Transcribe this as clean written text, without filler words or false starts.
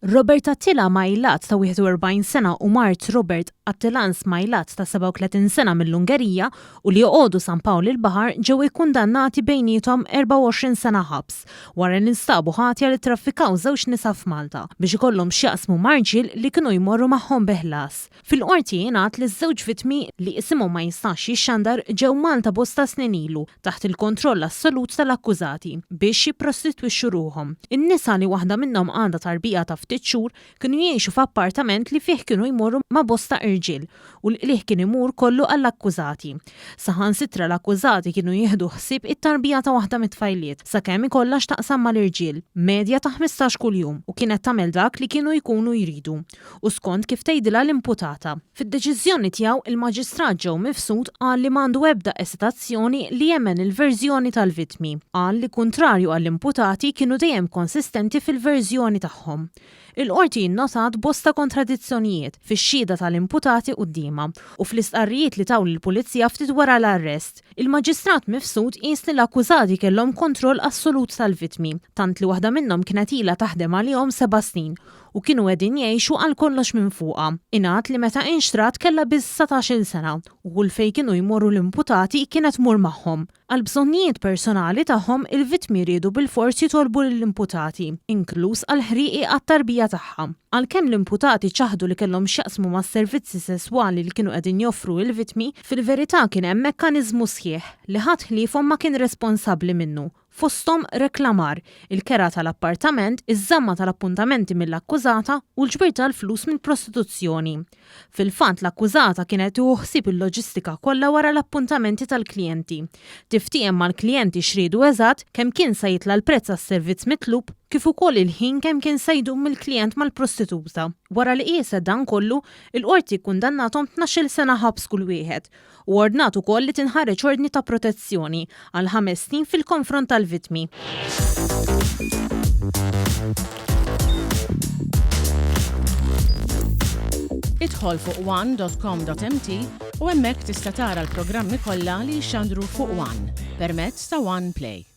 Robert Attila Majlat ta' 41 sena u mart Robert Attilans Majlat ta' 37 sena mill-Ungerija u li joqogħdu San Pawl il-Baħar ġew ikkundannati bejniethom 24 sena ħabs wara li nstabu ħatja li ttraffikaw żewġ nisa f'Malta biex ikollhom x'jaqsmu ma' rġiel li kienu jmorru magħhom bi ħlas. Fil-Qorti jingħad li ż-żewġ vittmi, li isimhom ma jistax jixxandar, ġew Malta bosta snin ilu, taħt il-kontroll assolut tal-akkużati, biex jipprostitwixxu ruħhom. In-nisa, li waħda minnhom għandha tarbija ta' ftit xhur, kienu jgħixu f'appartament li fih kienu jmorru ma' bosta irġiel u l-qligħ kien imur kollu għall-akkużati. Saħansitra l-akkużati kienu jieħdu ħsieb it-tarbija ta' waħda mit-tfajliet sakemm ikollha x'taqsam mal-irġiel, medja ta' 15 kuljum, u kienet tagħmel dak li kienu jkunu jridu. u skont kif tgħidilha l-imputata. Fid-deċiżjoni tiegħu, il-Maġistrat Joe Mifsud qal li m'għandu ebda esitazzjoni li jemmen il-verżjoni tal-vittmi. Qal li kuntrarju għall-imputati kienu dejjem konsistenti fil-verżjoni tagħhom. Il-Qorti innotat bosta kontradizzjonijiet fix-xhieda tal-imputati quddiemha u fl-istqarrijiet li taw lill-Pulizija ftit wara l-arrest. Il-Maġistrat Mifsud qies li l-akkużati kellhom kontroll assolut tal-vittmi, tant li waħda minnhom kienet ilha taħdem għalihom seba' snin u kienu qegħdin jgħixu għal kollox minn fuqha. Ingħad li meta inxtrat kellha biss satax-il sena u kull fejn kienu jmorru l-imputati kienet tmur magħhom. Għall-bżonnijiet personali tagħhom il-vittmi riedu bilfors jitolbu lill-imputati, inkluż għall-ħrieqi għat-tarbija tagħha. Għalkemm l-imputati ċaħdu li kellhom x'jaqsmu mas-servizzi sesswali li kienu qegħdin joffru il-vittmi, fil-verità kien hemm mekkaniżmu sħiħ li ħadd ħliefhom ma kien responsabbli minnu fosthom reklamar, il-kera tal-appartament, iż-żamma tal-appuntamenti mill-akkużata u l-ġbir tal-flus mill-prostituzzjoni. Fil-fatt, l-akkużata kienet tieħu ħsieb il-loġistika kollha wara l-appuntamenti tal-klijenti. Tiftiehem mal-klijenti x'riedu eżatt, kemm kien sa jitla' l-prezz għas-servizz mitlub, kif ukoll il-ħin kemm kien se jdum mill-klijent mal-prostituta. Wara li qieset dan kollu, il-Qorti kkundannathom tnax-il sena ħabs kull wieħed u ordnat ukoll li tinħareġ ordni ta' protezzjoni għal ħames snin fil-konfront tal-vittmi. Idħol fuq one.com.mt u hemmhekk tista' tara l-programmi kollha li jixxandru fuq One permezz ta' One Play.